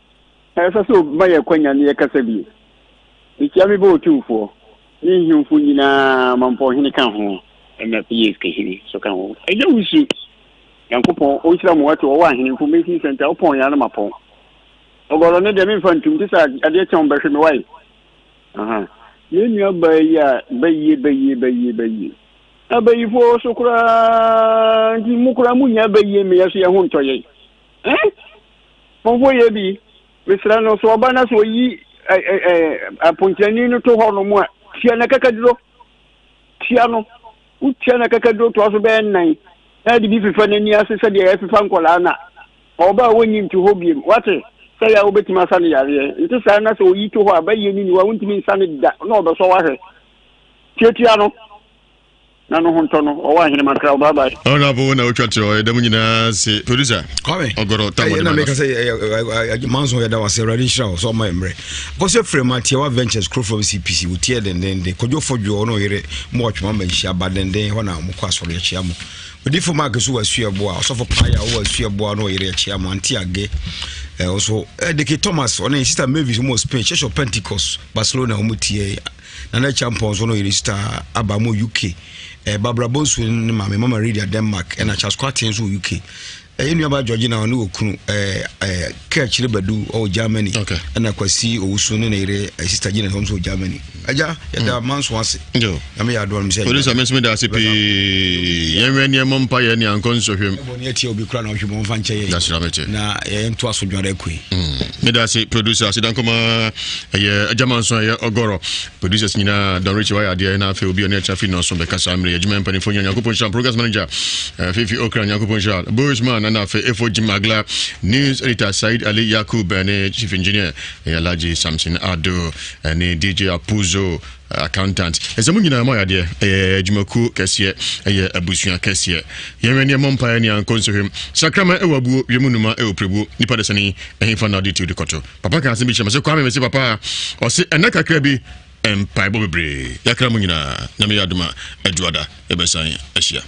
ɛsɛ sɛ ɔma yɛ kwanya ne yɛkasa bie. Mekyia me bɛ otumfoɔ ne nhemfo nyinaa mampɔhene ka ho ɛna PSK hene so ka ho. Ɛnyɛ wo su. Nyankopɔn ɔnhyira mo wate ɔwɔ ahene information center wopɔn yɛ ano mapɔn. Ɔgɔrɔ ne deɛ memfa ntum te sɛ adeɛ kyɛn bɛhwe me wae. Aha. Yɛn nua baa yi a bayie bayie bayie bayie. Abayifoɔ so koraa nti mo koraa mo nya bayie mmea so yɛn ho ntɔ yɛn. Eh? Mɔmfoɔ yɛ bi. Mesrɛ no so ɔba na so ɔyi aponkyerɛni no to hɔ no mu a tua na kakaduro. Tua no. Wotua na kakaduro toa so bɛyɛ nnan. Na de bi fefa n'ani ase sɛdeɛ yɛfefa nkɔlaa na ɔba a wɔnyi nto hɔ biem. Wate? Sɛ yɛ a wobɛtumi asa no yareɛ. Nte saa na sɛ ɔyi to hɔ a bayie no ni hɔ a wontumi nsa no da na ɔbɛsɔ wahwɛ. Tuatua no na no ho ntɔ no. Ɔwɔ ahene makra wo. Bye bye. Honorable na wotwa kyerɛ ɔyɛ dɛm nyinaa se producer. Kwame. Ɔgɔrɔ tam ɔde ma. Ɛna meka sɛ manso yɛda wase Awurade nhyira wo sɛ ɔma yɛ mmerɛ. Kɔsɛ frɛ ma Tiawa Ventures kuro from CPC wotiɛ dendenden. Kwadwo Fɔdwoɔ ɔne ɔyere mo ɔtwema ma nhyia ba denden hɔ na mokɔ asɔre akyia mo. Odifo Mark nso wɔ Asuaboa, ɔsɔfo Paya wɔ Asuaboa na ɔyere akyia mo, Auntie Age ɔso Deke Thomas ɔne Sister Mavis wɔn wɔ Spain, Church of Pentecost Barcelona wɔn tie Nana Champon nso na ɔyere Sister Aba wɔn UK, Barbara Bonsu ne maame Mama Lydia Denmark ɛna Charles Kwarteng nso wɔ UK. Ɛyɛ nuabaa Georgina ɔne okunu ɛɛ ɛɛ Kɛkyere Badu ɔwɔ Germany ɛna Kwasi Owusu ne ne yere Sister Gina nso wɔ Germany. Agya yɛda mm. manso ase. Nyame yɛ adoa no sɛ. Polisi ame nso meda ase pii. Yɛnwɛ nneɛma mpa yɛ ne ankɔ nsɔhwɛm. Ɛbɔ ne atia obi kura na ɔhwɛ mu ɔmfa nkyɛ yɛ. Dasra mete. Na yɛn to aso dwara akue. Mm. Meda ase producer ase dankoma ɛyɛ agya manso ɛyɛ ɔgɔrɔ. Producers nyinaa Don Richie wayɛ adeɛ na afei obi ɔne akyina fi nɔso bɛka saa mmerɛ adwuma mpanimfoɔ nyina Nyankopɔn nhyira progress manager eh, Fifi Okra Nyankopɔn nhyira Boysman na afei Efo Jim Agla news editor Said Ali Yakub ne chief engineer eh, Alhaji Samson Ado eh, ne DJ Apuzo accountant ɛsɛ mo nyinaa moayɛ adeɛ ɛyɛ adwumakuo kɛseɛ ɛyɛ abusua kɛseɛ yɛnwɛ nneɛma mpaeɛ ne ankɔ nsɔhwɛm sakrama ɛwɔ abuo wiem numa ɛwɔ pirebuo nipa desani ɛhefa na ɔde tiw de kɔto Papa ka asɛm bi kyerɛ me sɛ Kwame mese papa ɔse ɛnɛ kakra bi mpaebɔ bebree yɛakra mu nyinaa Nyame yɛ adom a Adwoada yɛbɛsan ahyia.